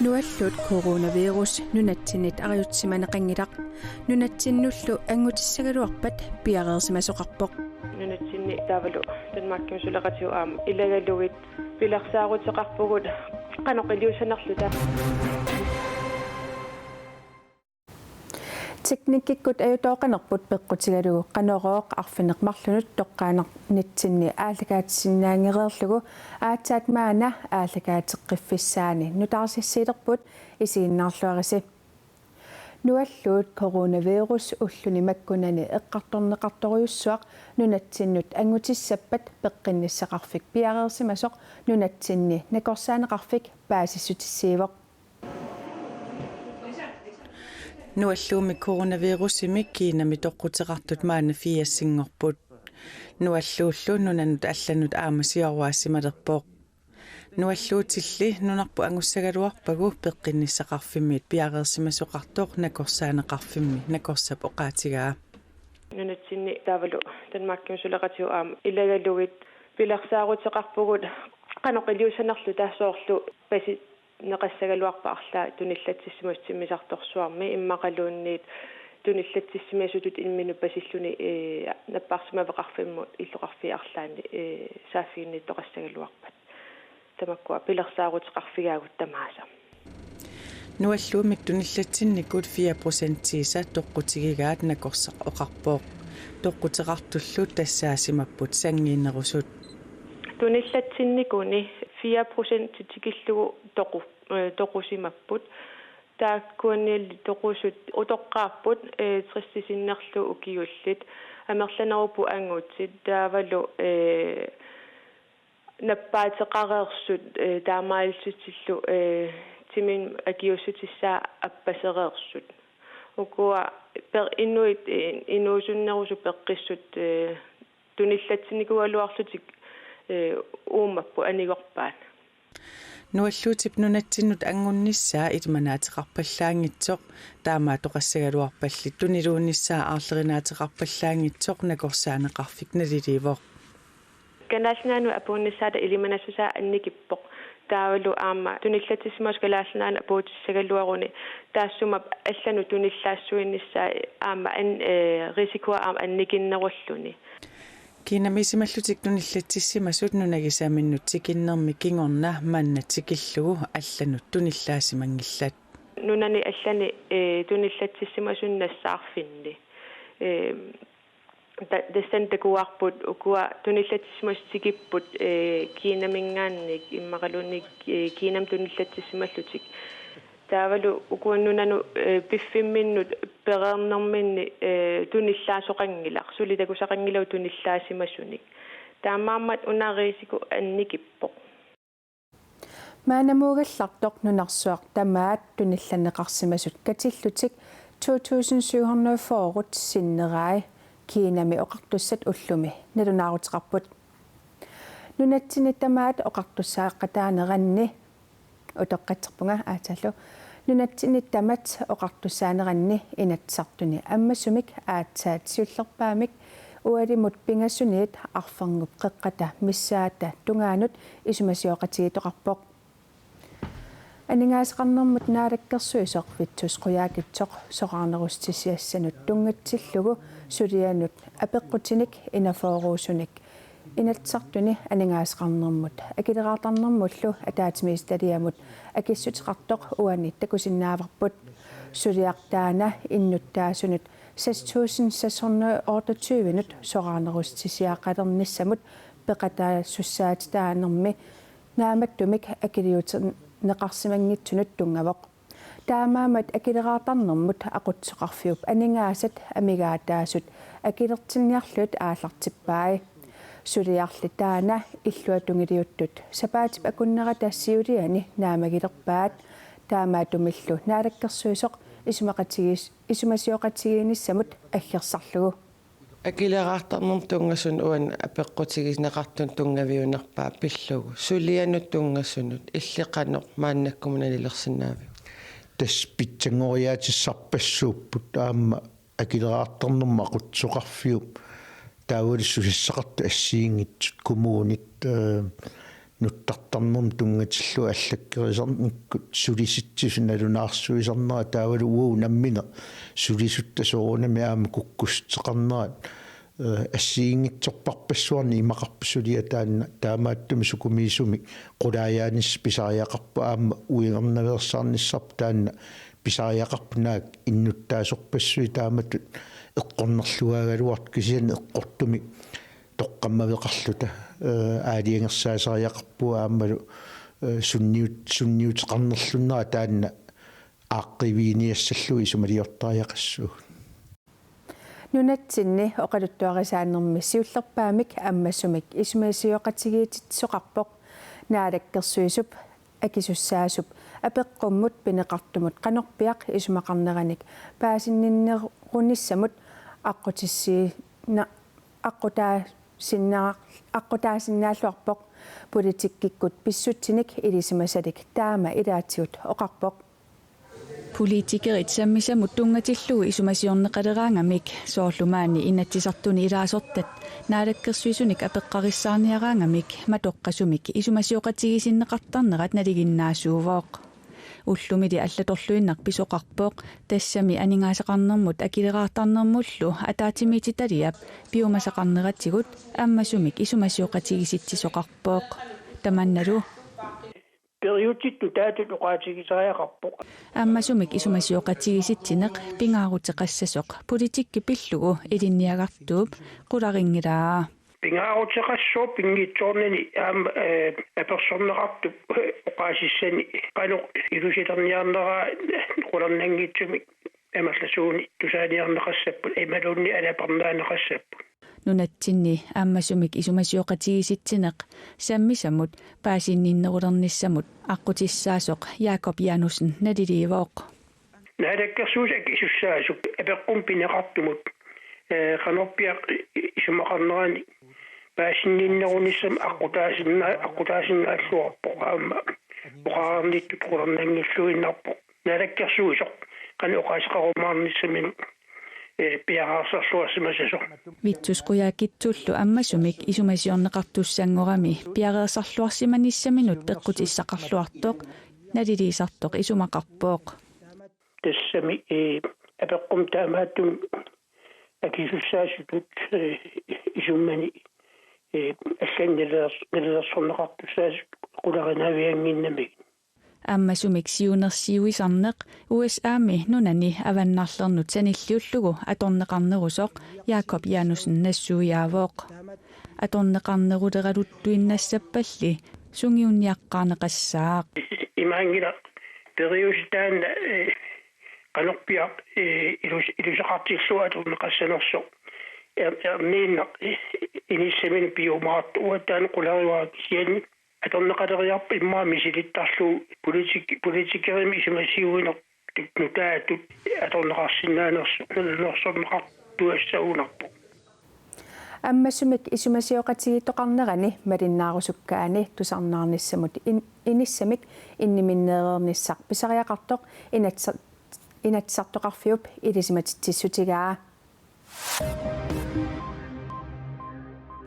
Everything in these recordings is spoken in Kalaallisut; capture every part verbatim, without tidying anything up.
Nualluut coronavirus nunatsinnit ariutsimaneqanngilaq. Nunatsinnullu anngutissagaluarpat piareersimasoqarpoq. Nunatsinni taavalu Danmarkimi suleqatigut aamma ilagalugit pilersaaruteqarpugut qanoq iliussanerluta. Teknikkikkut ajutooqanerput peqqutigalugu Qanorooq arfineq-marlunut toqqaannarnitsinni aallakaatisinnaanngereerlugu aatsaat maanna aallakaateqqiffissaani nutaarsiassiilerput, isiginnaarluarisi. Nualluut coronavirus ulluni makkunani eqqartorneqartorujussuaq nunatsinnut anngutissappat peqqinnissaqarfik piareersimasoq nunatsinni nakorsaaneqarfik paasissutissiivoq. Nualluummi coronavirusimik Kinami toqquteqartut maanna firsinngorput. Nualluullu nunanut allanut aamma sioruaassimalerpoq. Nualluutilli nunarput angussagaluarpagu peqqinnissaqarfimmiit piareersimasoqartoq nakorsaaneqarfimmi nakorsap oqaatigaa. Nunatsinni taavalu Danmarkimi suleqatigut aamma ilagalugit pilersaaruteqarpugut qanoq iliussanerluta, soorlu pasi- neqassagaluarpat arlaat tunillatsissimasut timmisartorsuarmi immaqaluunniit tunillatsissimasutut imminut pasilluni, ee, napparsimaveqarfimmut illoqarfiit arlaanni, ee, saaffiginnittooqassagaluarpat. Tamakkua pilersaaruteqarfigaagut tamaasa. Nualluummik tunillatsinnikut fire procentiisa toqqutigigaat nakorsaq oqarpoq. Toqquteqartullu tassaasimapput sanngiinnerusut. Tunillatsinnikuni fire procent tikillugu toqu-, ee, toqusimapput. Taakkuaniilli toqusut utoqqaapput, ee, tressip sinnerlugu ukiullit. Amerlanerupput angutit taavalu, ee, nappaateqareersut, ee, taamaalillutillu, ee, timimik akiuussutissaa appasereersut. Ukua per-, inuit, ee, inuusunnerusut peqqissut, ee, tunillatsinnikuugaluarlutik, ee, uummapput anigorpaat. Nualluutip nunatsinnut anngunnissaa ilimanaateqarpallaanngitsoq, taamaattoqassagaluarpalli tuniluunnissaa aarlerinaateqarpallaanngitsoq nakorsaaneqarfik naliliivoq. Kalaallit Nunaannut apuunnissaata ilimanassusaa annikippoq. Taavalu aamma tunillatsissimasut Kalaallit Nunaannut apuutissagaluaruni taassuma allanut tunillaassuinnissaa aamma an-, ee, risikoa aamma annikinnerulluni. Kinamiisimallutik tunillatsissimasut nunagisaminnut tikinnermi kingorna manna tikillugu allanut tunillaasimanngillat. Nunani allani, ee, tunillatsissimasunut nassaarfinni. Ee, ta-, tassani takuarput ukua tunillatsissimasut tikipput, ee, Kinaminngaanniit immaqaluunniit, ee, Kinamut tunillatsissimallutik. Taavalu ukua nunanut, ee, piffimminnut pereernerminni, ee, tunillaasoqanngilaq, suli takusaqanngilagut tunillaasimasunik. Taamaammat una risiko annikippoq. Maannamuugallartoq nunarsuaq tamaat tunillanneqarsimasut katillutik to tusind syv hundrede fyrre sinnerai Kinami oqartussat ullumi nalunaaruteqarput. Nunatsinni tamaat oqartussaaqataaneranni utoqqatserpunga aatsalu. Nunatsinni tamat oqartussaaneranni Inatsisartuni ammasumik aatsaat siullerpaamik ualimut pingasuniit arferngup qeqqata missaata tungaanut isumasioqatigiittoqarpoq. Aningaasaqarnermut naalakkersuisoq Vittus Qujaukitsoq soraarnerussutisiassanut tunngatsillugu sulianut apeqqutinik enogfyrreusunik Inatsisartuni aningaasaqarnermut akileraartarnermullu ataatsimiititaliamut akissuteqartoq uani takusinnaavarput. Suliaq taanna innuttaasunut seks tusind seks hundrede otteogtyvenut soraarnerussutisiaqalernissamut peqataasussaatitaanermi naammattumik akiliutinneqarsimanngitsunut tunngavoq. Taamaammat akileraartarnermut aqutsisoqarfiup aningaasat amigaataasut akilertinniarlugit aallartippai. Suliarli taanna illuatungiliuttut sapaatip akunnerata siuliani naammagilerpaat. Taamaattumillu naalakkersuisoq isumaqatigiis-, isumasioqatigiinnissamut aggersarlugu. Akileraartarnermut tunngasunut uani apeqqutigineqartunut tunngaviunerpaaq pillugu sulianut tunngasunut illit qanoq maannakkut nalilersinnaaviuk? Tassa pitsanngoriaatissarpassuupput aamma akileraartarnermut aqutsisoqarfiup taavalu susassaqartut assigiinngitsut kommunit, ee, nuttartarnermut tunngatillugu allakkerisarnikkut sulisitsisut nalunaarsuisarnerat taavalu uagut nammineq sulisutta soorunami aamma kukkussuteqarnerat, eh, assigiinngitsorpassuarnik imaqarpoq suliaq taanna, taamaattumik sukumiisumik qulaajaanissaq pisariaqarpoq aamma uingernaveersaarnissarput taanna pisariaqarpoq naak innuttaasorpassuit taamatut eqqornerluaagaluartut kisianni eqqortumik toqqammaveqarluta, eh, aalajangersaasariaqarpugut aammalu, eh, sunniut-, sunniuteqarnerlunnera taanna aaqqiiviginiassallugu isumaliortariaqassuugut. Nunatsinni oqaluttuarisaanermi siullerpaamik ammasumik isumasioqatigiissitsisoqarpoq Naalakkersuisup akisussaasup apeqqummut pineqartumut qanorpiaq isumaqarneranik paasinninnerunissamut aqqutissiina-, aqqutaasinna-, aqqutaasinnaalluarpoq. Politikkikkut pissutsinik ilisimasalik taama ilaatigut oqarpoq. Politikerit sammisamut tunngatillugu isumasiorneqaleraangamik soorlu maani Inatsisartuni ilaasortat Naalakkersuisunik apeqqarissaarniaraangamik matoqqasumik isumasioqatigiissinneqartarnerat nalinginnaasuuvoq. Ullumili allatorluinnaq pisoqarpoq, tassami aningaasaqarnermut akileraartarnermullu ataatsimiititaliap piumasaqarneratigut ammasumik isumasioqatigiissitsisoqarpoq. Tamannalu periutsit nutaatut oqaatigisariaqarpoq. Ammasumik isumasioqatigiissitsineq pingaaruteqassasoq politikki pillugu ilinniagartuup qularinngilara. Pingaaruteqassasoq pinngitsoornani aamma, eh, apersorneqartup, eh, oqaasissani qanoq ilusilerniarneraa qularnanngitsumik amerlasuunik tusaaniarneqassapput imaluunniit alaparnaaneqassapput. Nunatsinni ammasumik isumasioqatigiissitsineq sammisamut paasinninnerulernissamut aqqutissaasoq Jakob Janussen naliliivoq. Naalakkersuisut akisussaasut apeqqummut pineqartumut, eh, qanorpiaq i-, i-, isumaqarnerani paasinninnerunissamut aqqutaasinna-, aqqutaasinnaalluarpoq aamma oqarnittut qularnanngilluinnarpoq. Naalakkersuisoq qanoq oqaaseqarumaarnissaminut, eh, piareersarluarsimasasoq. Vittus Qujaukitsullu ammasumik isumasiorneqartussanngorami piareersarluarsimanissaminut peqqutissaqarluartoq naliliisartoq isumaqarpoq. Tassami, eh, apeqqummut taamaattumik akisussaasutut, eh, isummani, eh, allanut nalileers-, nalilersorneqartussaasut qularinaviannginnamigit. Ammasumik siunersiuisarneq U S A-mi nunani avannarlernut sanilliullugu atorneqarnerusoq Jakob Janussen nassuiaavoq. Atorneqarneruleraluttuinnassapalli sungiunniaqqaarneqassaaq. Imaanngilaq periuseq taanna, eh, qanorpiaq, eh, ilus-, iluseqartillugu atorneqassanersoq. Er-, erniinnaq, eh, inissaminut piumaartoq uattaaq qulariuaat kisianni atorneqaleriarpat immaqa misilittarlugu politik-, politikerimik isumasiuinertut nutaatut atorneqarsinnaanersoq, nalunaarsorneqartuassagunarpoq. Ammasumik isumasioqatigiittoqarnerani malinnaarusukkaanni tusarnaarnissamut in-, inissamik inniminneereernissaq pisariaqartoq Inatsa-, Inatsisartoqarfiup ilisimatitsissutigaa.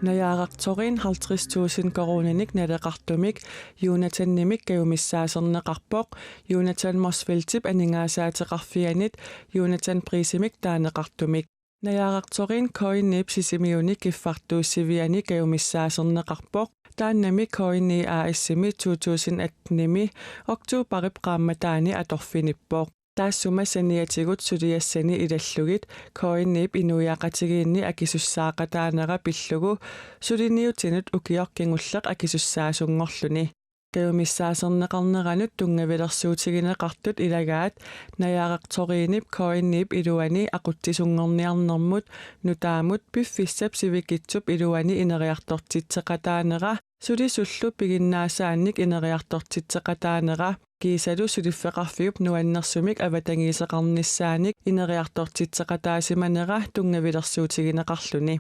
Najaaraq Thoreen halvtreds tusind koruuninik naleqartumik Jonathanimik kajumissaaserneqarpoq, Jonathan Motzfeldtip aningaasaateqarfianit Jonathan Prisimik taaneqartumik. Najaaraq Thoreen KNI-p Sisimiuni kiffartuussiviani kajumissaaserneqarpoq, taannami KNI A/S-imi to tusind atten-imi oktobarip qaammataani atorfinippoq. Taassuma saniatigut suliassani ilallugit KNI-p inuiaqatigiinni akisussaaqataanera pillugu suliniutinut ukioq kingulleq akisussaasunngorluni. Kajumissaaserneqarneranut tunngavilersuutigineqartut ilagaat Najaaraq Thoreenip KNI-p iluani aqutsisunngorniarnermut nutaamut piffissap sivikitsup iluani ineriartortitseqataanera, sulisullu piginnaasaannik ineriartortitseqataanera kiisalu suliffeqarfiup nuannersumik avatangiiseqarnissaanik ineriartortitseqataasimanera tunngavilersuutigineqarluni.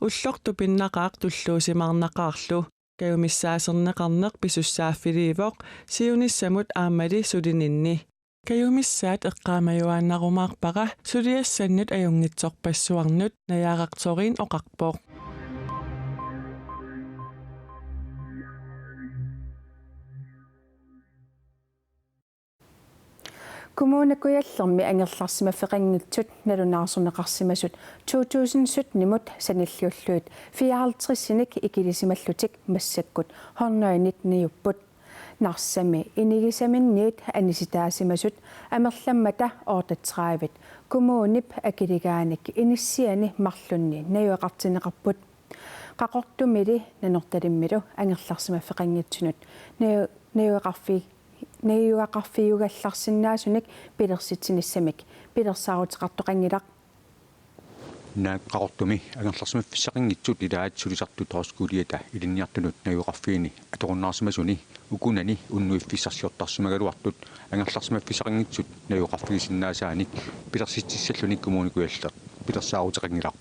Ulloq tupinnaqaaq tulluusimaarnaqaarlu. Kajumissaaserneqarneq pisussaaffiliivoq siunissamut aammali sulininni. Kajumissaat eqqaamajuaannarumaarpara suliassannut ajunngitsorpassuarnut, Najaaraq Thoreen oqarpoq. Kommune Kujallermi angerlarsimaffeqanngitsut nalunaarsorneqarsimasut to tusind syttenimut sanilliullugit fireoghalvtredsinik ikilisimallutik massakkut hundrede nitten-iupput. Narsami inigisaminniit anisitaasimasut amerlammata otteogtredive kommunip akiligaanik inissiani marlunni najugaqartinneqarput. Qaqortumili Nanortalimmilu angerlarsimaffeqanngitsunut naju-, najugaqarfi-, najugaqarfiugallarsinnaasunik pilersitsinissamik pilersaaruteqartoqanngilaq. Naak Qaqortumi angerlarsimaffissaqanngitsut ilaat sulisartut højskoliata ilinniartunut najugaqarfiini atorunnaarsimasuni ukunani unnuiffissarsiortarsimagaluartut angerlarsimaffissaqanngitsut najugaqarfigisinnaasaannik pilersitsissalluni Kommune Kujalleq pilersaaruteqanngilaq.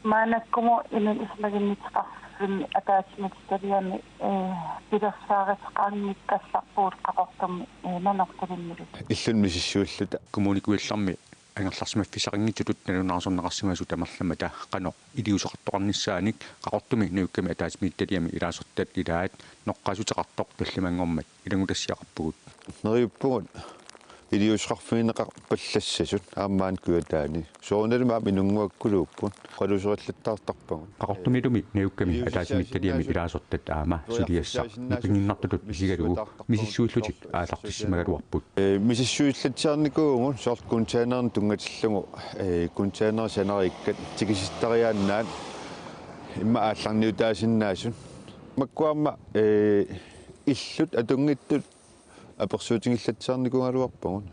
Maannakkumut inuit isumaginnittoqarfimmi ataatsimiititaliami, eh, pilersaaruteqanngikkallarpugut Qaqortumi, eh, Nanortalimmilu. Illunni misissuilluta. Kommune Kujallermi angerlarsimaffissaqanngitsutut nalunaarsorneqarsimasut amerlammata qanoq iliuuseqartoqarnissaanik Qaqortumi najukkami ataatsimiititaliami ilaasortat ilaat noqqaassuteqartoq tallimanngormat ilanngutassiaqarpugut. Neriuppugut iliuuseqarfigineqarpallassasut aamma maani Kujataani. Soorunalimi aamma inunnguakkuluupput. Oqaluuserillattaartarpagut. Qaqortumilumi najukkami ataatsimiititaliami ilaasortat aamma suliassaq nipanginnartutut isigalugu misissuillutik aallartissimagaluarput. Eh, misissuillatsiarnikuuvugut soorlu containerinik tunngatillugu, eh, containerit sanarikkat tikisittariaannaat immaqa aallarniutaasinnaasut. Makkua aamma, eh, illut atunngitsut apersuutigillatsiarnikuugaluarpagut.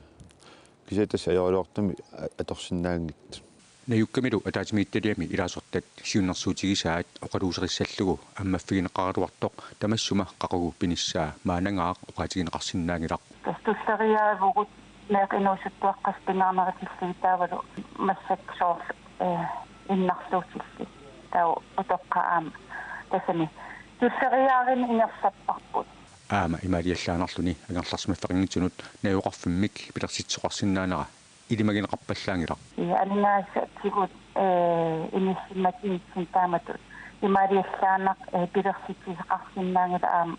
Kisianni tassa ajoraluartumik a-, atorsinnaanngitsut. Najukkamilu ataatsimiititaliami ilaasortat siunnersuutigisaat oqaluuserissallugu ammaffigineqaraluartoq tamassuma qaqugu pinissaa maannangaaq oqaatigineqarsinnaanngilaq. Tassa tulleriiaavugut meeqqat inuusuttuaqqat pingaarnerutillugit taavalu massakkut soorlu, eh, innarluutillit. Taava utoqqaat aamma. Tassami tulleriiaarineq ingerlapparput. Aamma imaaliallaannarluni angerlarsimaffeqanngitsunut najugaqarfimmik pilersitsisoqarsinnaanera ilimagineqarpallaanngilaq. Ja, aningaasatigut, eh, inissimmatinnitsinni taamatut imaaliallaannaq, eh, pilersitsisoqarsinnaanngilaq aamma,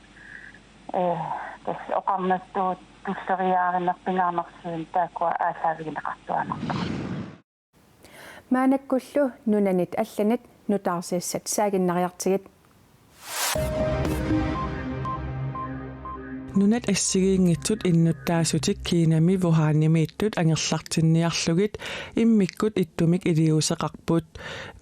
eh, tassa oqarnittut tulleriiaarineq pingaarnersiuineq taakkua aallaavigineqartuaannarpara. Maannakkullu nunanit allanit nutaarsiassat saaginnariartigit. Nunat assigiinngitsut innuttaasutik Kinami Wuhanimiittut angerlartinniarlugit immikkut ittumik iliuuseqarput.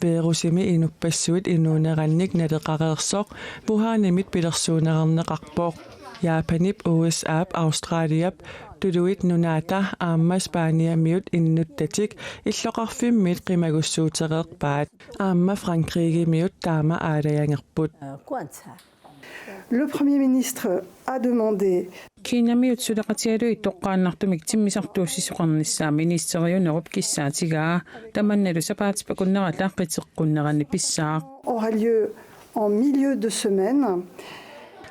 Virusimi inuppassuit inuunerannik naleqareersoq Wuhanimit pilersuunerarneqarpoq. Japanip, U S A-p, Australiap, Tuluit Nunaata aamma Spaniamiut innuttatik illoqarfimmiit qimagussuutereerpaat. Aamma Frankrigimiut taama aalajangerput. Le Premier ministre a demandé. Kinamiut suleqatigalugit toqqaannartumik timmisartuussisoqarnissaa ministeriunerup kissaatigaa. Tamannalu sapaatip akunnerata qiteqqunnerani pissaaq. Aura lieu en milieu de semaine.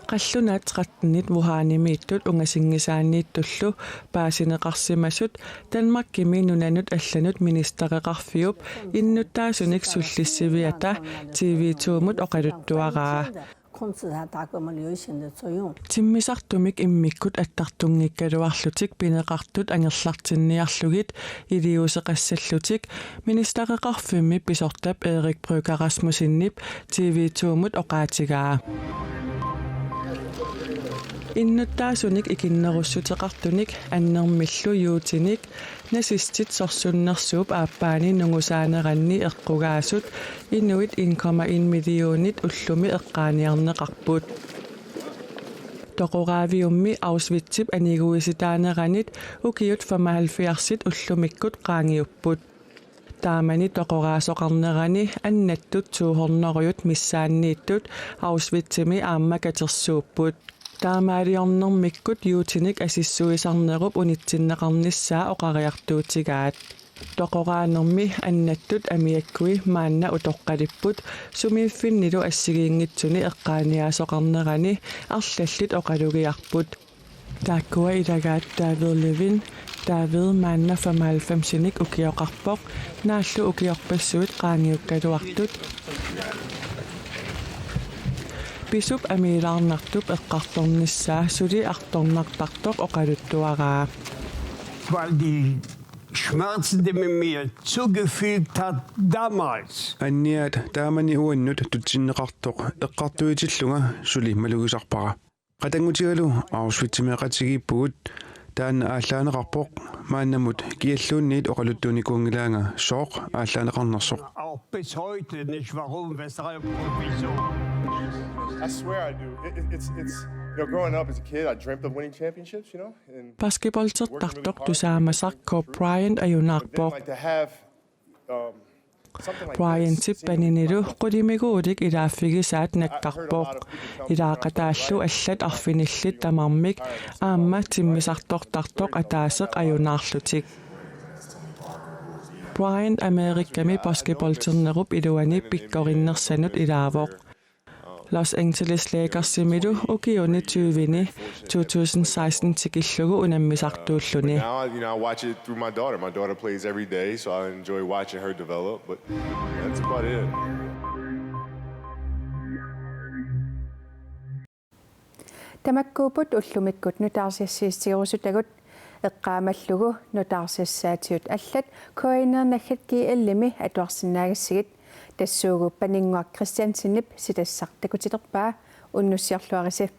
Qallunaat trettenit Wuhanimiittut ungasinngisaanniittullu paasineqarsimasut Danmarkimi nunanut allanut ministereqarfiup innuttaasunik sullissiviata T V to-mut oqaluttuaraa. Timmisartumik immikkut attartunngikkaluarlutik pineqartut angerlartinniarlugit iliuuseqassallutik ministereqarfimmi pisortap Erik Brügger Rasmussenip T V to-mut oqaatigaa. Innuttaasunik ikinnerussuteqartunik annermillu juutinik nazistit sorsunnersuup aappaani nungusaaneranni eqqugaasut inuit en komma en millionit ullumi eqqaaniarneqarput. Toqoraaviummi Auschwitzip aniguisitaaneranit ukiut femoghalvfjerdsit ullumikkut qaangiupput. Taamani toqoraasoqarnerani annattut to hundrede missaanniittut Auschwitzimi aamma katersuupput. Taamaaliornermikkut juutinik asissuisarnerup unitsinneqarnissaa oqariartuutigaat. Toqoraanermi annattut amiakkui maanna utoqqalipput sumiiffinnilu assigiinngitsuni eqqaaniaasoqarnerani arlallit oqalugiarput. Taakkua ilagaat David Levin, David maanna femoghalvfemsinik ukioqarpoq, naallu ukiorpassuit qaangiukkaluartut. Pisup amiilaarnartup eqqartornissaa suli artornartartoq oqaluttuaraa. Weil die Schmerzen, die man mir zugefügt hat damals. Anniaat taamani uannut tutsinneqartoq eqqartuitillunga suli malugisarpara. Qatanngutigalu Auschwitzimeeqatigiippugut, taanna aallaaneqarpoq, maannamut kialluunniit oqaluttuunikuunngilaanga sooq aallaaneqarnersoq. Auch bis heute nicht, warum, weshalb und wieso. I swear I do. It, it, it's, it's, you know, growing up as a kid, I dreamt of winning championships, you know? And Basketballtertartoq tusaamasaq Kobe Bryant ajunaarpoq. Like to have, um, Bryantip paninilu qulimiguulik ilaaffigisaat nakkarpoq. Ilaaqataallu allat arfinillit tamarmik aamma timmisartortartoq ataaseq ajunaarlutik. Bryant Amerikami basketballternerup iluani pikkorinnersanut ilaavoq. Los Angeles Lakersimilu ukiuni tyveni two thousand sixteen tikillugu unammisartuulluni. Now, you know, I watch it through my daughter. My daughter plays every day, so I enjoy watching her develop, but that's about it. Tamakkuupput ullumikkut nutaarsiassiissutigerusutagut, eqqaamallugu nutaarsiassaatigut allat K N R naggat G L-imi atuarsinnaagassigit. Tassuugu Paninnguaq Kristiansenip sitassaq takutiterpaa, unnussiorluarisi.